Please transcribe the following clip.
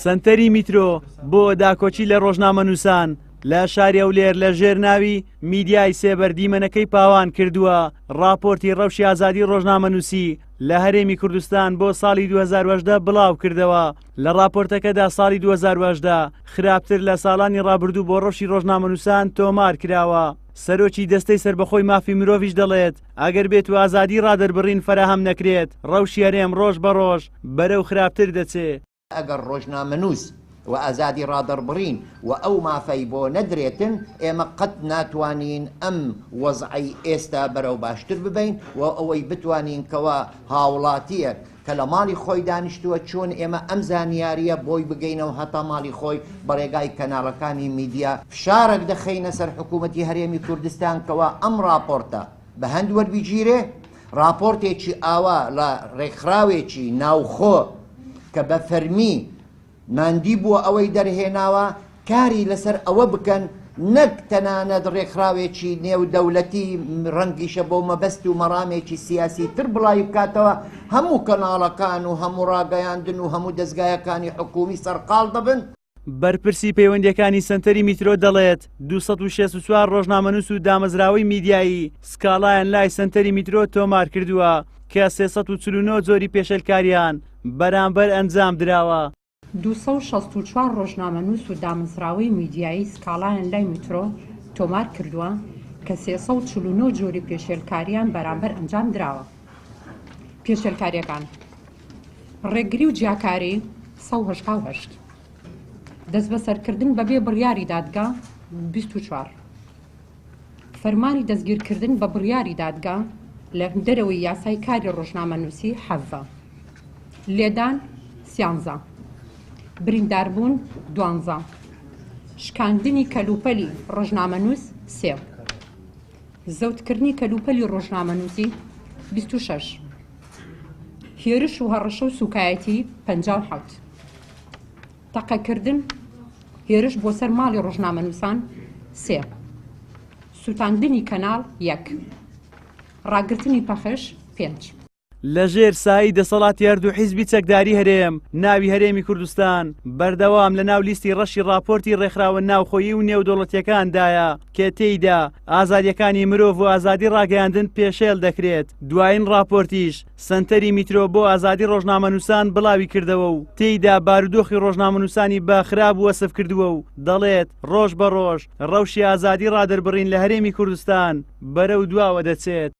سەنتەری میترۆ بۆ داکۆکی لە ڕۆژنامەنووسان لە شاری هەولێر لە ژێر ناوی میدیای سێبەر دیمەنەکەی پاوان کردووە ڕاپۆرتی ڕەوشی ئازادی ڕۆژنامەنووسی لە هەرێمی کوردستان بۆ ساڵی 2010 بڵاو کردەوە لە ڕاپۆرتەکەدا ساڵی 2010 خراپتر لە ساڵانی ڕابردوو بۆ ڕەوشی ڕۆژنامەنووسان تۆمار کراوە سەرۆکی دەستەی سەربەخۆی مافی مرۆڤیش دەڵێت ئەگەر بێت و ئازادی ڕادەربڕین فەراهەم نەکرێت، ڕەوشی هەرێم ڕۆژ بە ڕۆژ بەرەو خراپتر دەچێ. ئەگەر ڕۆژنامەنووس و ئازادی ڕادەربڕین و ئەو مافەی بۆ نەدرێتن، ئێمە قەت ناتوانین ئەم وەزعەی ئێستا بەرەو باشتر ببەین و ئەوەی بتوانین کەوا هاوڵاتییەک کە لە ماڵی خۆی دانیشتووە چۆن ئێمە ئەم زانیارییە بۆی بگەینەوە هەتا ماڵی خۆی بە ڕێگای کەناڵەکانی میدیا فشارەک دەخەینە سەر حکوومەتی هەرێمی کوردستان کەوا ئەم ڕاپۆرتە بە هەند وەربگیرێ، ڕاپۆرتێکی ئاوا لە ڕێکخراوێکی ناوخۆ کە بە فەرمی ماندی بووە ئەوەی دەرهێناوە کاری لەسەر ئەوە بکەن نەک تەنانەت ڕێکخراوێکی نێودەولەتی ڕەنگیشە بۆ مەبەست و مەڕامێکی سیاسی تر بڵاوی بکاتەوە هەموو کەناڵەکان و هەموو ڕاگەیاندن و هەموو دەزگایەکانی حکوومی سەرقاڵ دەبن. بەرپرسی پەیوەندییەکانی سەنتەری میترۆ دەڵێت، 264 ڕۆژنامەنووس و دامەزراوەی میدیایی سکاڵایان لای سەنتەری میترۆ تۆمارکردووە کە 349 جۆری پێشێلکاریان بەرامبەر ئەنجام دراوە. 264 ڕۆژنامەنووس و دامەزراوەی میدیایی سکاڵایان لای میترۆ تۆمار کردووە کە 349 جۆری پێشێلکارییان بەرامبەر ئەنجام دراوە. پێشێلکارییەکان، ڕێگری و جیاکاری 188، دەستبەسەرکردن بەبێ بڕیاری دادگا 24، فەرمانی دەستگیرکردن بە بڕیاری دادگا لە دەرەوەی یاسای کاری ڕۆژنامەنووسی حەڤە، لێدان سیانزە، برینداربوون دوانزە، شکاندنی کەلوپەلی ڕۆژنامەنووس سێ، زەوتکردنی کەلوپەلی ڕۆژنامەنووسی 26، هێرش و هەڕەشە و سووکایەتی 57، تەقەکردن، هێرش بۆ سەر ماڵی ڕۆژنامەنووسان سێ، سووتاندنی کەناڵ یەک، ڕاگرتنی پەخش پێنج. لە ژێر سایەی دەسەڵاتی هەردوو حیزبی چەکداری هەرێم، ناوی هەرێمی کوردستان بەردەوام لە ناو لیستی ڕەشی ڕاپۆرتی ڕێکخراوە ناوخۆیی و نێودەوڵەتییەکاندایە کە تێیدا ئازادییەکانی مرۆڤ و ئازادی ڕاگەیاندن پێشێل دەکرێت، دوایین ڕاپۆرتیش سەنتەری میترۆ بۆ ئازادی ڕۆژنامەنووسان بڵاوی کردەوە و تێیدا بارودۆخی ڕۆژنامەنووسانی بە خراپ وەسف کردووە و دەڵێت ڕۆژ بە ڕۆژ ڕەوشی ئازادی ڕادەربڕین لە هەرێمی کوردستان بەرەو دواوە دەچێت.